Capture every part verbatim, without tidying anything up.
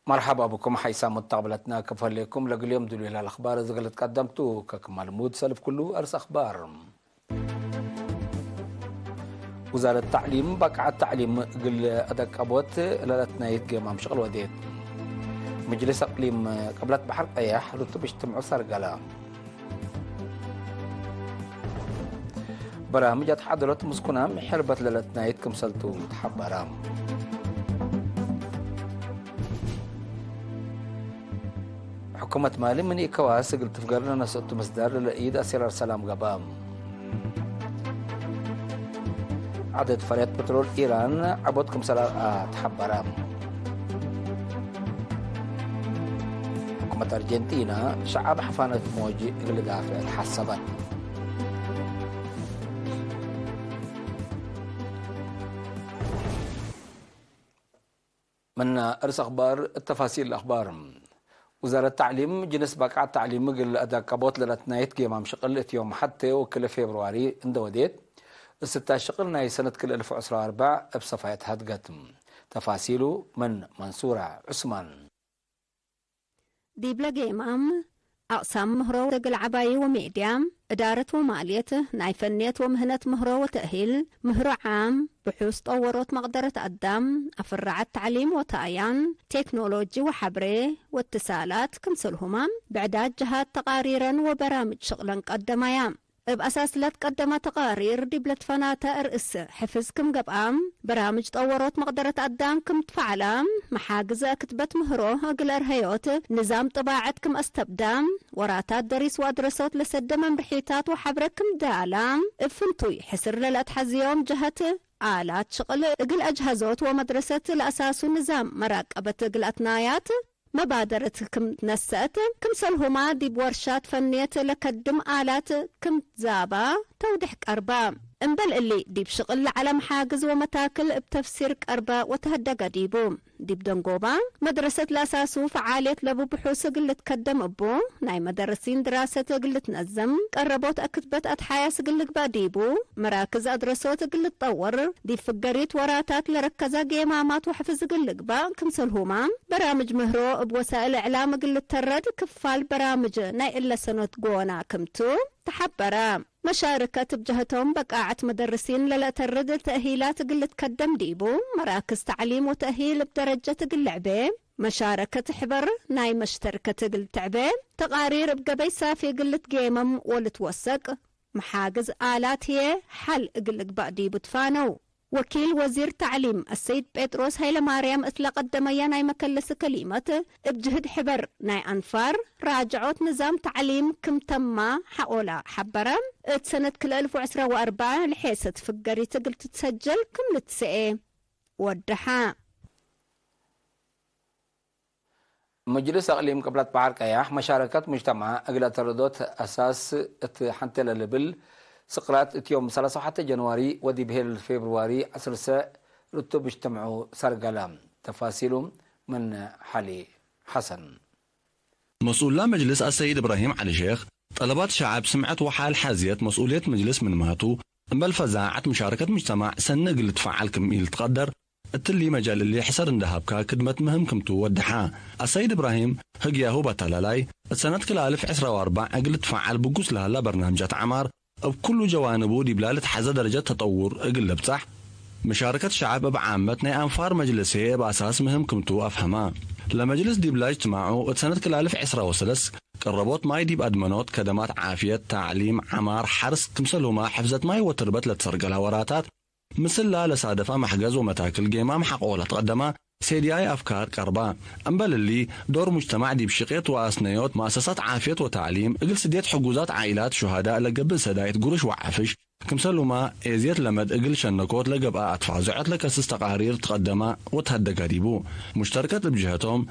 መርሐባ ብኩም ሐይሳም ሙተቅብለትና ክፈሌኩም። ለግል ዮም ድሉይ ለአልአኽባር እዝግል ትቀደምቱ። ከክመ ልሙድ ሰልፍ ክሉ አርስ አኽባር። ውዛረት ተዕሊም በቃዐት ተዕሊም እግል አደቀቦት ለለትናይት ጌማም ሽቅል ወዴት። ምጅልስ አቅሊም ቅብለት በሐር ቀያሕ ርቱብ እጅትምዑ ሰርገለ። በራምጅ አትሓደሎት ምስኩናም ሕርበት ለለትናይት ክምሰልቱ ተሐበረ። ሕኩመት ማሊ ምን ኢከዋስ እግል ትፍገር ለነስእቱ ምስዳር ለለኢድ አሴራር ሰላም ገብአ። ዐደድ ፈርየት ፕትሮል ኢራን ዐቦት ክምሰል አርአ ተሐበረ። ሕኩመት አርጀንቲና ሸዐብ ሐፋነት ሞጂ እግል ዳፍዕ ተሐሰበት። ምነ እርስ አኽባር፣ ተፋሲል አኽባር። ውዛረት ተዕሊም፣ ጅንስ በቃዐት ተዕሊም እግል ለአዳቀቦት ለለትናየት ጌማም ሽቅል እት ዮም ሐቴ ወክልኤ ፌብርዋሪ እንደ ወዴት፣ እስታ ሽቅል ናይ ሰነት ክልኤ አልፍ ወዕስራ ወአርበዕ እብ ሰፋየት ሀድገት። ተፋሲሉ ምን መንሱራ ዑስማን። ዲብለ ጌማም፣ አቅሳም ምህሮ እግል ዐባዩ ወሜድያ፣ እዳረት ወማልየት፣ ናይ ፈንየት ወምህነት ምህሮ ወተእሂል፣ ምህሮ ዓም፣ ብሑስ ጠወሮት መቅደረት አዳም፣ አፍራዐት ተዕሊም ወተአያን፣ ቴክኖሎጂ ወሐብሬ ወእትሳላት፣ ክምሰልሁመ ብዕዳት ጀሃት ተቃሪረን ወበራምጅ ሽቅለን ቀደማያ። እብ አሳስ ለትቀደመ ተቃሪር ዲብ ለትፈናተ እርእስ ሕፍዝ ክም ገብአ፣ በራምጅ ጠወሮት መቅደረት አዳም ክም ትፈዐላ፣ መሓግዘ ክትበት ምህሮ እግል አርሀዮት ንዛም ጥባዐት ክም አስተብዳ፣ ወራታት ደሪስ ወአድረሶት ለሰደ መምርሒታት ወሐብረ ክም ዳላ፣ እብ ፍንቱይ ሕስር ለለአትሐዝዮም ጀሀት አላት ሽቅል እግል አጅሀዞት ወመድረሰት ለአሳሱ ንዛም መራቀበት እግል አትናያት መባደረት ክም ነሰአት፣ ክምሰልሁማ ዲብ ወርሻት ፈንየት ለከድም አላት ክም ዛባ ተውድሕ ቀርባ። እምበል እሊ፣ ዲብ ሽቅል ለዐለ መሓግዝ ወመታክል እብ ተፍሲር ቀርበ ወተሀደገ ዲቡ። ዲብ ደንጎባ፣ መድረሰት ለአሳሱ ፈዓልየት ለቡ ብሑስ እግል ልትከደም እቡ፣ ናይ መደረሲን ድራሰት እግል ልትነዘም፣ ቀረቦት አክትበት አትሓያስ እግል ልግበእ ዲቡ፣ መራክዝ አድረሶት እግል ልትጠወር፣ ዲብ ፍገሪት ወራታት ለረከዘ ጌማማት ወሕፍዝ እግል ልግበእ፣ ክምሰልሁማ በራምጅ ምህሮ እብ ወሳእል እዕላም እግል ልተረድ፣ ክፋል በራምጅ ናይ እለ ሰኖት ጎና ክምቱ ተሐበረ። መሻርከት እብ ጀህቶም በቃዐት መደርሲን ለለአተርድ ተእሂላት እግል ልትከደም ዲቡ፣ መራክዝ ተዕሊም ወተእሂል እብ ደረጀት እግል ልዕቤ፣ መሻረከት ሕበር ናይ መሽተርከት እግል ትዕቤ፣ ተቃሪር እብ ገበይ ሳፊ እግል ልትጌመም ወልትወሰቅ፣ መሓግዝ አላት ህዬ ሐል እግል ልግባእ ዲቡ ትፋነው። ወኪል ወዚር ተዕሊም አሰይድ ጴጥሮስ ሀይለማርያም እት ለቀደመየ ናይ መከለስ ከሊመት፣ እብ ጅህድ ሕበር ናይ አንፋር ራጅዖት ንዛም ተዕሊም ክም ተማ ሐቆላ ሐበረ። እት ሰነት ክልኤ አልፍ ወዕስራ ወአርበዕ ለሔሰት ፍገሪት እግል ትትሰጀል ክም ልትሰኤ ወደሐ። መጅልስ አቅሊም ቅብለት በሐር ቀያሕ መሻረከት ሙጅተማዕ እግል አተረዶት አሳስ እት ሐንቴ ለልብል ስቅላት እት ዮም ሰላሳ ወሐቴ ጀንዋሪ ወዲብ ሄል ፌብርዋሪ ዐስር ሰዕ ርቱብ እጅትምዑ ሰርገለ። ተፋሲሉ ምን ሐሊ ሐሰን። መስኡላ መጅልስ አሰይድ እብራሂም ዐሊ ሼክ፣ ጠለባት ሸዐብ ስምዐት ወሓል ሐዝየት መስኡልየት መጅልስ ምንማቱ፣ እምበል ፈዛዐት ሙሻረከት ሙጅተማዕ ሰኒ እግል ልትፈዓል ክም ኢልትቀደር፣ እትሊ መጃል እሊ ሕሰር እንዴ ሀብከ ክድመት ምህም ክምቱ ወደሐ። አሰይድ እብራሂም ህግያሁ በተላላይ፣ እት ሰነት ክልኤ አልፍ ዕስራ ወአርበዕ እግል ልትፈዓል ብጉስ ለሀላ በርናምጃት ዐማር፣ እብ ኩሉ ጀዋንቡ ዲብላ ልትሐዘ ደረጀት ተጠውር እግል ልብጸሕ፣ መሻረከት ሸዐብ እብ ዓመት ናይ አንፋር መጅልስ ህዬ እብ አሳስ ምህም ክምቱ አፍሀመ። ለመጅልስ ዲብላ እጅትማዑ እት ሰነት ክልኤ አልፍ ዕስራ ወሰለስ፣ ቀረቦት ማይ ዲብ አድመኖት፣ ከደማት ዓፍየት፣ ተዕሊም፣ ዐማር፣ ሐርስ፣ ክምሰልሁመ ሕፍዘት ማይ ወትርበት ለትሰርገላ ወራታት፣ ምስላ ለሳደፋ መሕገዝ ወመታክል ጌማም ሐቆ ለትቀደማ ሴድያይ አፍካር ቀርባ። እምበል እሊ፣ ዶር ሙጅተማዕ ዲብ ሽቄት ወአስነዮት፣ መአሰሳት ዓፍየት ወተዕሊም፣ እግል ስድየት ሕጉዛት ዓኢላት ሹሃዳእ ለገብእ ሰዳይት ግሩሽ ወዓፍሽ፣ ክምሰሉማ ኤዝየት ለመድ እግል ሸነኮት ለገብአ አትፋዘዖት ለከስስ ተቃሪር ትቀደማ ወተሀደጋ ዲቡ። ሙሽተርከት እብ ጀሀቶም፣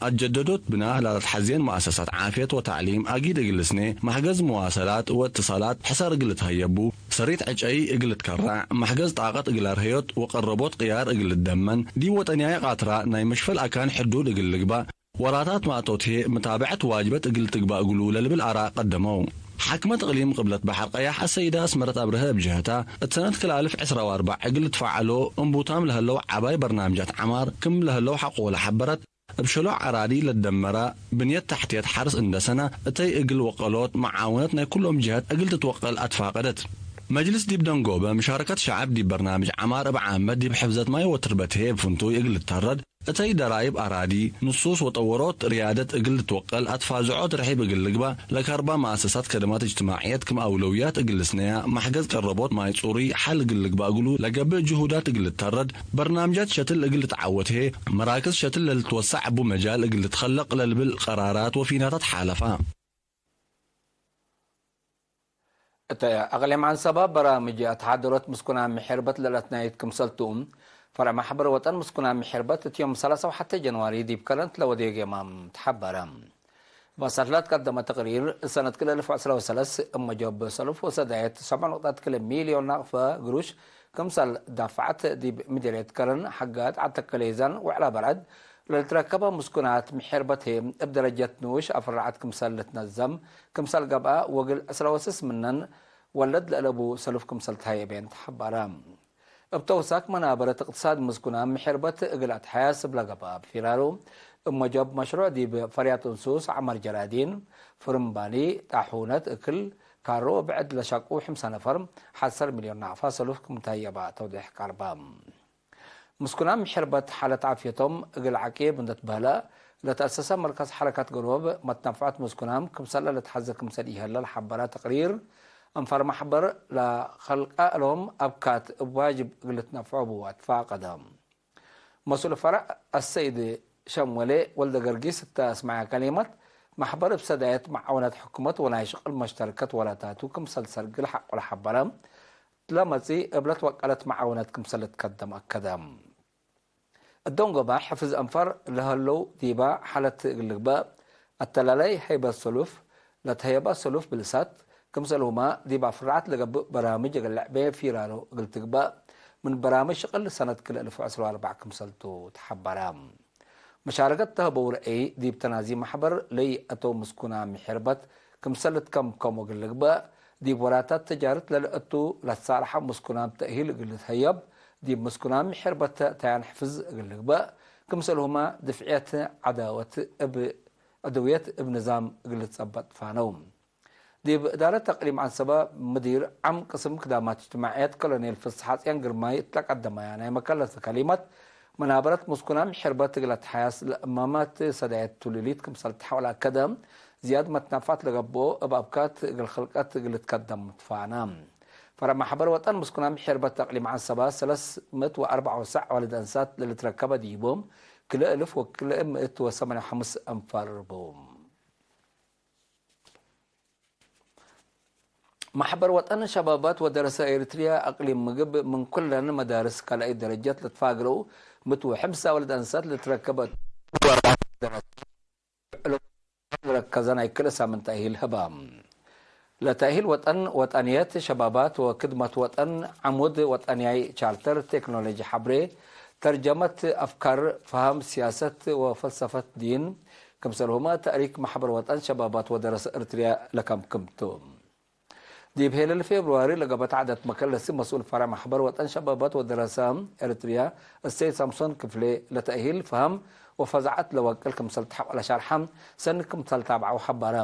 አጀደዶት ብናእ ላልትሐዜን መአሰሳት ዓፍየት ወተዕሊም አጊድ እግል ልስኔ፣ መሕገዝ መዋሰላት ወእትሳላት ሕሰር እግል ልትሀየቡ፣ ሰሪት ዕጨይ እግል ልትከረዕ፣ መሕገዝ ጣቀት እግል አርሀዮት ወቀረቦት ቅያር እግል ልትደመን፣ ዲብ ወጠንያይ ቃትራ ናይ መሽፈል አካን ሕዱድ እግል ልግባእ፣ ወራታት ማእቶት ህዬ ምታብዐት ዋጅበት እግል ትግባእ እግሉ ለልብል አራእ ቀደመው። ሓክመት እቅሊም ቅብለት በሐር ቀያሕ አሰይደ አስመረት አብርሀ እብ ጀሀታ፣ እት ሰነት ክልኤ አልፍ ዕስራ ወአርበዕ እግል ልትፈዐሎ እንቡታም ለህለው ዐባይ በርናምጃት ዐማር ክም ለህለው ሐቆ ለሐበረት፣ እብ ሸሎዕ አራዲ ለደመረ ብንየት ተሕትየት ሐርስ እንደ ሰነ፣ እተይ እግል ወቀሎት መዓውነት ናይ ኩሎም ጀሀት እግል ትትወቀል አትፋቀደት። መጅልስ ዲብ ደንጎበ፣ ምሻረከት ሸዐብ ዲብ በርናምጅ ዐማር እብ ዓመት ዲብ ሕፍዘት ማይ ወትርበት ህዬ እብ ፍንቱይ እግል ልተረድ፣ እተይ ደራይብ አራዲ፣ ንሱስ ወጠወሮት ርያደት እግል ልትወቀል አትፋዝዖት ርሒብ እግል ልግበእ፣ ለከርባ መአሰሳት ከደማት እጅትማዕየት ክም አውለውያት እግል ልስነያ፣ መሕገዝ ቀረቦት ማይ ጹሩይ ሐል እግል ልግበእ እግሉ ለገብእ ጅሁዳት እግል ልተረድ፣ በርናምጃት ሸትል እግል ልትዓወት ህዬ፣ መራክዝ ሸትል ለልትወሰዕ እቡ መጃል እግል ልትከለቅ ለልብል ቀራራት ወፊናታት ሓለፋ። እተ አቅሊም ዐንሰበ በራምጅ አትሓደሮት ምስኩናም ምሕርበት ለለትናይት ክምሰልቱ፣ ፈርዕ ማሕበር ወጠን ምስኩናም ምሕርበት እት ዮም ሰላሳ ወሐቴ ጀንዋሪ ዲብ ከረን ለወዴ ጌማም ተሐበረ። ባሳት ለትቀደመ ተቅሪር፣ ሰነት ክልኤ አልፍ ወዐስራ ወሰለስ እመ ጆብ ሰሉፍ ወሰዳየት ሰብዕ ነቁጠት ክልኤ ሚልዮን ናቅፈ ግሩሽ ክምሰል ዳፍዐት፣ ዲብ ምዴርየት ከረን ሐጋት ዐድ ተከሌዛን ወዕላ በርዐድ ለልትረከበ ምስኩናት ምሕርበት ህዬ እብ ደረጀት ንኡሽ አፍራዐት ክምሰል ልትነዘም ክምሰል ገብአ፣ ወእግል ዕስራ ወስስ ምነን ወለድ ለአለቡ ሰሉፍ ክምሰል ተሀየቤን ተሐበረ። እብ ተውሳክ መናበረት እቅትሳድ ምስኩናም ምሕርበት እግል አትሐያስ እብ ለገብአ ፊራሩ፣ እመ ጆብ መሽሩዕ ዲብ ፈርያት እንሱስ ዐመር ጀራዲን፣ ፍርምባኒ፣ ጣሑነት፣ እክል፣ ካሮ ወብዕድ ለሸቁ ሕምሳ ነፈር ሐሰር ሚልዮን ናቅፋ ሰሉፍ ክም ተሀየባ ተውዴሕ ቀርበ። ምስኩናም ምሕርበት ሓለት ዓፍየቶም እግል ዐቂብ እንዴ ትበህለ፣ ለተአሰሰ መርከዝ ሐረካት ገሮብ መትነፍዐት ምስኩናም ክምሰለ ለትሐዜ ክምሰል ኢሀለ ለሐበረ ተቅሪር፣ አንፋር ማሕበር ለከልቀ እሎም አብካት እብ ዋጅብ እግል ልትነፍዖ ብዋ ትፋቀደ። መስኡል ፈርዕ አሰይድ ሸምወሌ ወልደገርጊስ እተ አስመዐ ከሊመት፣ ማሕበር እብ ሰዳየት መዓውነት ሕኩመት ወናይ ሽቅል መሽተርከት ወላታቱ ክምሰል ሰርግል ሐቆ ለሐበረ፣ ለመጽኢ እብ ለትወቀለት መዓውነት ክምሰል ልትከደም አከደ። እደንጎበ ሕፍዝ አንፋር ለሀለው ዲበ ሓለት እግል ልግበእ፣ አተላላይ ሀይበት ሰሉፍ፣ ለተሀየበ ሰሉፍ ብልሳት፣ ክምሰልሁመ ዲብ አፍራዐት ለገብእ በራምጅ እግል ለዕቤ ፊራሮ እግል ትግበእ፣ ምን በራምጅ ሽቅል ሰነት ክልኤ አልፍ ወዐስራ ወአርበዕ ክምሰልቱ ተሐበረ። መሻረከት ተህበው ረአይ ዲብ ተናዚም ማሕበር ለይአተው ምስኩናም ምሕርበት ክምሰል ልትከምከም ወእግል ልግበእ፣ ዲብ ወላታት ተጃርት ለልአቱ ለትሳርሐ ምስኩናም ተእሂል እግል ልትሀየብ፣ ዲብ ምስኩናም ምሕርበት ተያን ሕፍዝ እግል ልግበእ፣ ክምሰልሁመ ድፍዕየት ዐዳወት እብ ዕድውየት እብ ንዛም እግል ልትጸበጥ ፋነው። ዲብ እዳረት ተቅሊም ዐንሰበ፣ ምዲር ዓም ቅስም ክዳማት እጅትማዕየት ኮሎኔል ፍስሐጽዮን ግርማይ እት ለቀደመያ ናይ መከለሰ ከሊመት፣ መናበረት ምስኩናም ሕርበት እግል አትሓያስ ለእማማት ሰዳየት ቱልሊት ክምሰል ተሐውል አከደ፣ ዝያድ መትናፋት ለገብኦ እብ አብካት እግል ክልቀት እግል ልትከደም ትፋነ። ፈረዕ ማሕበር ወጠን ምስኩናም ሕርበት ተቅሊም ዐንሰበ፣ ሰለስ ምእት ወአርበዕ ወሰዕ ዋልድ አንሳት ለልትረከበ ዲቦም፣ ክልኤ እልፍ ወክልኤ ምእት ወሰማንያ ወሐምስ አንፋር ቦም። ማሕበር ወጠን ሸባባት ወደረሰ ኤሪትርያ አቅሊም ምግብ ምን ኩለን መዳርስ ካልኣይ ደረጀት ለትፋግረው ምእት ወሐምሳ ወልድ አንሳት ለትረከበት ለረከዘ ናይ ክልኤ ሳምን ተእሂል ህባ። ለተእሂል ወጠን፣ ወጠንየት ሸባባት ወክድመት ወጠን፣ ዐሙድ ወጠንያይ ቻርተር፣ ቴክኖሎጂ ሐብሬ፣ ተርጀመት አፍካር፣ ፈሀም ሲያሰት ወፈልሰፈት ዲን፣ ክምሰልሁመ ተእሪክ ማሕበር ወጠን ሸባባት ወደረሰ ኤሪትርያ ለከምክም ቱ። ዲብ ሄለል ፌብርዋሪ ለገብአት ዐደት መከለሲ መስኡል ፈረዕ ማሕበር ወጠን ሸባባት ወደረሰ ኤሪትርያ እሰይድ ሳምሶን ክፍሌ ለተእሂል ፈሀም ወፈዛዐት ለወቅል ክምሰል ተሐቆ ለሻርሐ ሰኒ ክምሰል ታብዐው ሐበረ።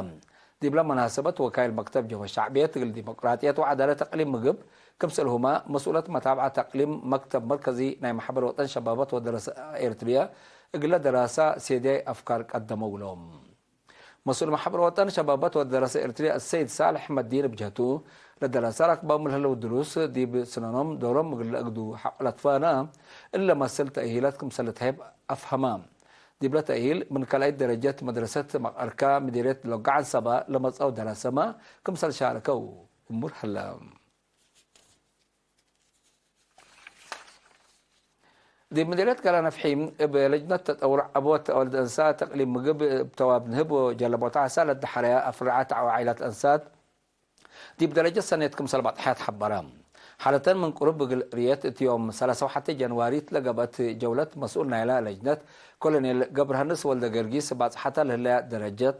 ዲብለ መናሰበት ወካይል መክተብ ጀብሀት ሸዕብየት እግል ዲሞቅራጥየት ወዐዳለት አቅሊም ምግብ ክምሰልሁመ መስኡለት መታብዐት አቅሊም መክተብ መርከዚ ናይ ማሕበር ወጠን ሸባባት ወደረሰ ኤሪትርያ እግለ ደራሳ ሴድያይ አፍካር ቀደመው እሎም። መስኡል ማሕበር ወጠን ሸባባት ወደረሰ ኤሪትርያ እሰይድ ሳልሕ መዲን እብ ጀህቱ፣ ለደረሰ ራክባም ለህለው ድሩስ ዲብ ስነኖም ዶሮም እግል ለአግዱ ሐቆ ለትፋነ፣ እለ መስል ተእሂላት ክምሰል ልትሀይብ አፍሀመ። ዲብለ ተእሂል ምን ካልኣይት ደረጀት መድረሰት መቀርካ ምዲርየት ሎጋ ዐንሰበ ለመጽአው ደረሰመ ክምሰል ሻረከው እሙር ሀለ። ዲብ ምዲርየት ገላ ነፍሒ፣ እብ ለጅነት ተጠውር ዐቦት ወልድ አንሳት ተቅሊም ምግብ እብ ተዋብ ንህብ ወጀለቦት ዐሳ ለደሐረያ አፍራዐት ዐዋዒላት አንሳት ዲብ ደረጀት ሰኔት ክምሰል ባጽሐት ሐበረ። ሓለተን ምን ቅሩብ እግል ርእየት እት ዮም ሰላሳ ወሐቴ ጀንዋሪ ለገብአት ጀውለት መስኡል ናይላ ለጅነት ኮሎኔል ገብረሃንስ ወልደገርጊስ ባጽሐተ ለህለያ ደረጀት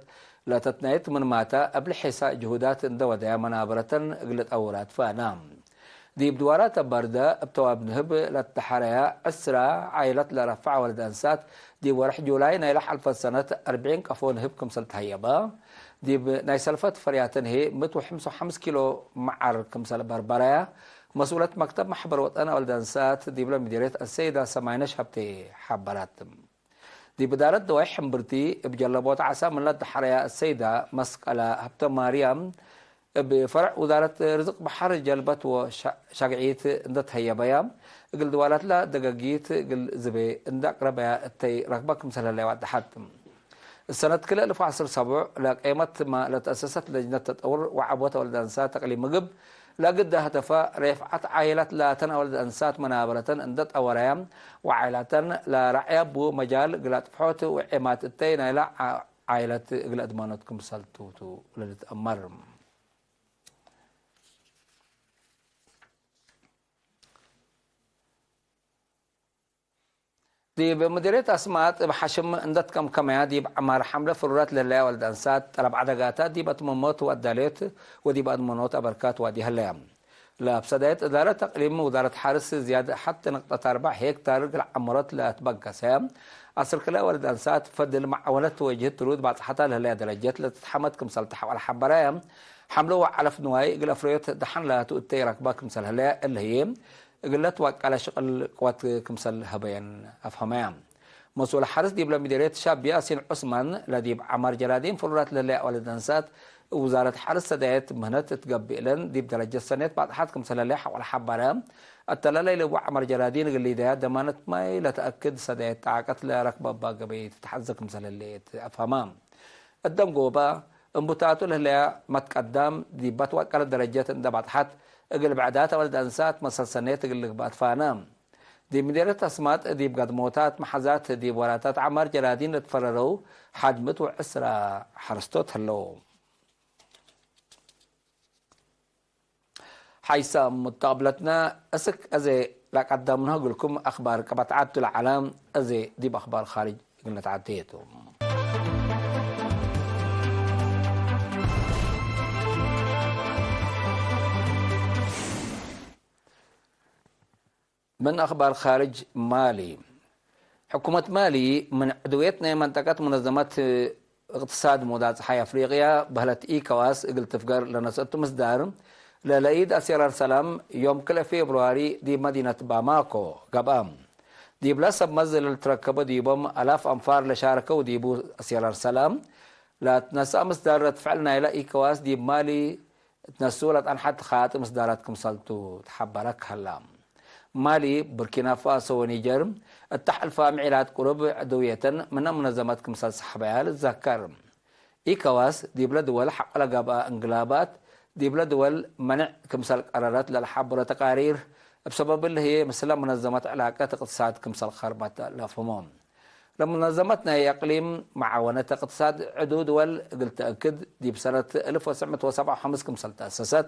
ለተትናየት ምንማተ እብ ለሔሳ ጅሁዳት እንደ ወደያ መናበረተን እግል ጠውራት ፈአና። ዲብ ድዋራት በርደ እብ ተዋብ ንህብ ለተሐረያ ዕስራ ዓይለት ለረፍዐ ወልድ አንሳት፣ ዲብ ወርሕ ጁላይ ናይለ ሐልፈት ሰነት አርብዒን ቀፎ ንህብ ክምሰል ተሀየበ። ዲብ ናይ ሰልፈት ፈርያተን ህዬ ምእት ወሐምሳ ወሐምስ ኪሎ መዓር ክምሰል በርበረያ። መስኡለት መክተብ መሕበር ወጠን ወልድ አንሳት ዲብለ ምዲርየት አሰይዳ ሰማይነሽ ሀብቴ ሐበረት። ዲብ እዳረት ደዋይሕ ሕምብርቲ እብ ጀለቦት ዓሳ ምን ለተሐረያ አሰይዳ መስቀለ ሀብተማርያም፣ እብ ፈርዕ ውዛረት ርዝቅ በሐር ጀልበት ወሻ-፣ ሻግዒት እንደ ተሀየበያ፣ እግል ድዋላትላ ደገጊት እግል ዝቤ እንደ አቅረበያ እተይ ረክበ ክምሰል ህለያ ወደሐት። ሰነት ክልኤ እልፍ ወዐስር ሰቡዕ ለቄመትመ ለተአሰሰት ለጅነት ተጠውር ወዐቦት አወልድ አንሳት ተቅሊም ምግብ፣ ለእግደ ህደፈ ሬፍዐት ዓይላት ላተን አወልድ አንሳት መናበረተን እንደ ጠወረያ፣ ወዓይላተን ለረዐያ ቡ መጃል እግል አጥፍሖት ወዔማት እተይ ናይላ ዓ-፣ ዓይለት እግል አድማኖት ክምሰል ቱ ቱ ለልትአመር። ዲብ ምዲርየት አስማጥ እብ ሐሽም እንደ ትከምከመያ፣ ዲብ ዐማር ሐምለ ፍሩራት ለህለያ ወልድ አንሳት፣ ጠለብ ዐደጋታት ዲብ አትመሞት ወአዳልዮት ወዲብ አድመኖት አበርካት ዋዲ ህለያ። ለአብ ሰዳየት እዳረት ተቅሊም ውዛረት ሐርስ ዝያድ ሐት ንቅጠት አርበዕ ሄክታር እግል ዐመሮት ለአትበገሰ፣ አስር ክልኤ ወልድ አንሳት ፈድል መዓወነት ወጅህት ትሩድ ባጽሐታ ለህለያ ደረጀት ለትትሐመድ ክምሰል ተሐወል ሐበራያ፣ ሐምለ ወዐለፍ ንዋይ እግል አፍረዮት ደሐን ላቱ እተይ ረክባ ክምሰል ህለያ እለ ህዬ፣ እግለ ትወቀለ ሽቅል ቅወት ክምሰል ሀበየን አፍሀመያ። መስኡል ሐርስ ዲብለ ምዲርየት ሻብ ያሲን ዑስማን፣ ለዲብ ዐማር ጀራዲን ፍሩራት ለህለየ አወልድ አንሳት፣ ውዛረት ሐርስ ሰዳየት ምህነት እት ገብእ እለን ዲብ ደረጀት ሰኔት ባጽሓት ክምሰል ህለየ ሐቆለ ሐበረ። አተላላይ ለቡ ዐማር ጀራዲን እግል ሊደያ ደማነት ማይ ለተአክድ ሰዳየት ጣቀት ለረክበ እባ ገበይ ትትሐዘ ክምሰል ህለየት አፍሀማ። እደንጎበ፣ እንቡታቱ ለህለያ መትቀዳም ዲብ ትወቀለት ደረጀት እንደ ባጽሐት፣ እግል ብዕዳት አወልድ አንሳት መሰል ሰኔት እግል ልግበእ ትፋነ። ዲብ ምዴርየት አስማጥ ዲብ ገድሞታት መሓዛት ዲብ ወራታት ዐማር ጀራዲን ለትፈረረው ሐድ ምእት ወዕስራ ሐረስቶት ህለው። ሓይሳም ሙተቅብለትነ፣ እስክ አዜ ለቀደምነሁ እግልኩም አክባር ቀበት ዐዱ ለዐለ፣ አዜ ዲብ አክባር ካርጅ እግል ነትዐዴ ቱ። ምን አክባር ካርጅ ማሊ። ሕኩመት ማሊ ምን ዕድውየት ናይ መንጠቀት ሙነዘመት እቅትሳድ ሙዳ ጸሓይ አፍሪቅያ በህለት ኢከዋስ እግል ትፍገር ለነስአቱ ምስዳር፣ ለለኢድ አስያራር ሰላም ዮም ክልኤ ፌብሩዋሪ ዲብ መዲነት ባማኮ ገብአ። ዲብለ ሰብ መዝ ለልትረከበ ዲቦም አላፍ አንፋር ለሻረከው ዲቡ አስያራር ሰላም ለትነስአ ምስዳር ረድ ፍዕል ናይለ ኢከዋስ ዲብ ማሊ እት ነሱ ለጠንሐት ኻጢ ምስዳራት ክምሰልቱ ተሐበረክ ሀላ። ማሊ፣ ቡርኪና ፋሶ ወኒጀር እተ ሐልፋ ምዒላት ቅሩብ ዕድውየተን ምነ ሙነዘመት ክምሰል ሰሐበያ ልትዘከር። ኢከዋስ ዲብለ ድወል ሐቆለ ገብአ እንግላባት ዲብለ ድወል መኔዕ ክምሰል ቀረረት ለልሐብሮ ተቃሪር፣ እብ ሰበብ እሊ ህዬ ምስለ ሙነዘመት ዕላቀት እቅትሳድ ክምሰል ከርመት ለአፍህሞ። ለሙነዘመት ናይ አቅሊም መዓወነት እቅትሳድ ዕዱ ድወል እግል ተአክድ፣ ዲብ ሰነት እልፍ ወትሰዕ ምእት ወሰብዓ ወሐምስ ክምሰል ተአሰሰት፣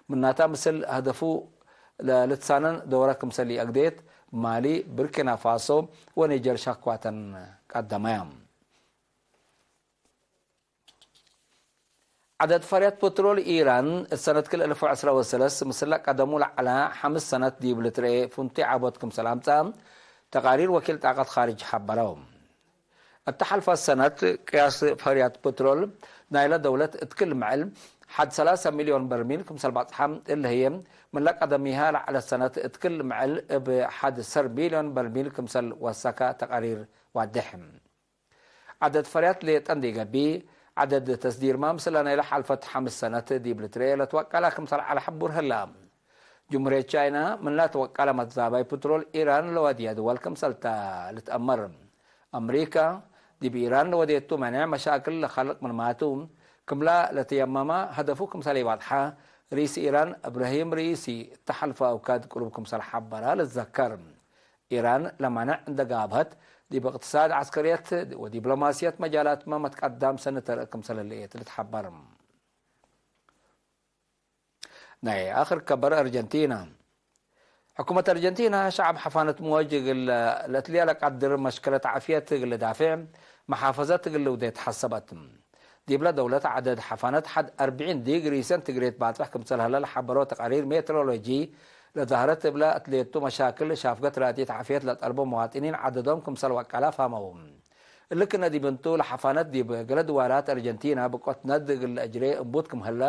ምናታ ምስል ሀደፉ ለልትሳነን ዶረ ክምሰል ይአግዴት፣ ማሊ፣ ቡርኪና ፋሶ ወኒጀር ሸክዋተን ቀደመያ። ዐደድ ፈርያት ፕትሮል ኢራን እት ሰነት ክል እልፍ ወዕስራ ወሰለስ ምስለ ቀደሙ ለዐለ ሐምስ ሰነት ዲብ ልትርኤ ፍንቱይ ዐቦት ክምሰል አምጽአ ተቃሪር ወኪል ጣቀት ካርጅ ሐበረው። እተ ሐልፈት ሰነት ቅያስ ፈርያት ፕትሮል ናይለ ደውለት እት ክል ምዕል ሐድ ሰላሰ ሚልዮን በርሚል ክምሰል ባጽሐ፣ እለ ህዬ ምንለ ቀደሚሃ ለዐለት ሰነት እት ክል ምዕል እብ ሐድ ሰር ሚልዮን በርሚል ክምሰል ወሰከ ተቃሪር ዋድሕ። ዐደድ ፈርያት ሌጠ እንዴ ገብእ፣ ዐደድ ተስዲርመ ምስለ ናይለ ሐልፈት ሐምስ ሰነት ዲብ ልትርኤ ለትወቀለ ክምሰል ዐለ ሕቡር ህላ። ጅምሁርየት ቻይና ምንላ ትወቀለ መትዛባይ ፕትሮል ኢራን ለወድየ ድወል ክምሰልተ ልትአመር። አምሪካ ዲብ ኢራን ለወዴቱ መኔዕ መሻክል ለከልቅ ምንማቱ፣ ክምላ ለትየመመ ሀደፉ ክምሰል ኢባጽሐ፣ ርኢስ ኢራን እብራሂም ርኢሲ እተ ሐልፈ አውካድ ቅሩብ ክምሰል ሐበረ ልትዘከር። ኢራን ለማንዕ እንደ ጋብሀት፣ ዲብ እቅትሳድ፣ ዐስከርየት ወዲፕሎማስየት መጃላትመ መትቀዳም ሰኒ ተርእ ክምሰል ህሌት ልትሐበር። ናይ አክር ከበር አርጀንቲና። ሕኩመት አርጀንቲና ሸዐብ ሐፋነት ምወጅ እግል ለእትልየ ለቀድር መሽከለት ዓፍየት እግል ልዳፌዕ መሓፈዘት እግል ልውዴ ተሐሰበት። ዲብለ ደውለት ዐደድ ሐፋነት ሐድ አርብዒን ዲግሪ ሴንቲግሬድ ባጽሕ ክምሰል ሀለ ለሐበሮ ተቃሪር ሜትሮሎጂ፣ ለዛህረት እብለ እትሌቱ መሻክል ሻፍገት ራድየት ዓፍየት ለጠልቦ መዋጥኒን ዐደዶም ክምሰል ወቀላ ፋመው። እሊ ክነ ዲብ እንቱ፣ ለሐፋነት ዲብ ገሌ ድዋራት አርጀንቲና ብቆት ነድ እግል ለአጅሬ እንቡት ክም ህለ፣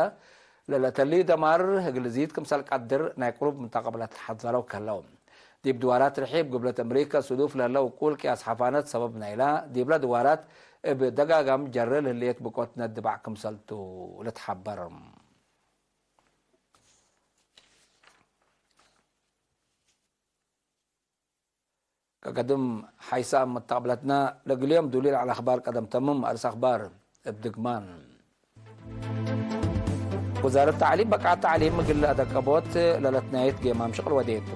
ለለተሊ ደማር እግል ዚድ ክምሰል ቀድር ናይ ቅሩብ ምንተቀብለት ለሐዘረው ከህለው። ዲብ ድዋራት ርሒብ ግብለት አምሪከ ሱዱፍ ለህለ ውቁል ቅያስ ሐፋነት ሰበብ ናይላ፣ ዲብለ ድዋራት እብ ደጋጋም ጀረ ለህሌት ብቆት ነድ ድባዕ ክምሰልቱ ልትሐበር። ከቀድም ሓይሳም መተቅብለትና ለእግል ዮም ዱሊ ለዐለ አኽባር ቀደም ተምም። አርስ አኽባር እብ ድግማን። ውዛረት ተዕሊም በቃት ተዕሊም እግል ለአደቀቦት ለለትናየት ጌማም ሽቅል ወዴት።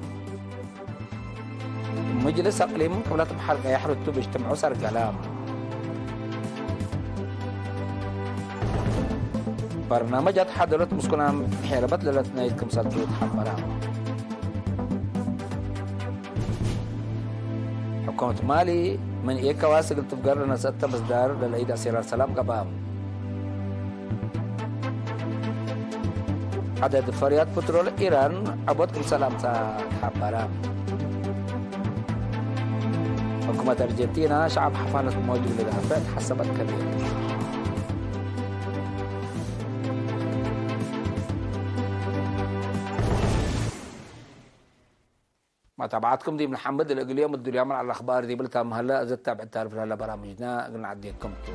ምጅልስ አቅሊም ቅብለት በሐር ቀያሕ ርቱብ እጅትምዑ ሰርገላ። በርናመጅ አትሓደሮት ምስኩናም ሔረበት ለለትናይት ክምሰልቱ ተሐበራ። ሕኩመት ማሊ ምን ኤከዋስ እግል ትፍገር ለነሰአተ ምስዳር ለለኢድ አሴራር ሰላም ገብአ። ዐደድ ፈርያት ፕትሮል ኢራን ዐቦት ክምሰል አምጽአ ተሐበረ። ሕኩመት አርጀንቲና ሸዐብ ሐፋነት ሞጅብ ለዳፍዕ ተሐሰበት ከቤት። መታብዐትኩም ዲብ ንሐምድ። ለእግል ዮም እዱልያም ዐለ አኽባር ዲብ ልታመ ሀለ፣ እዘ ትታብዕ ታርፍ ለሀለ በራምጅና እግል ነዐዴኩም ቱ።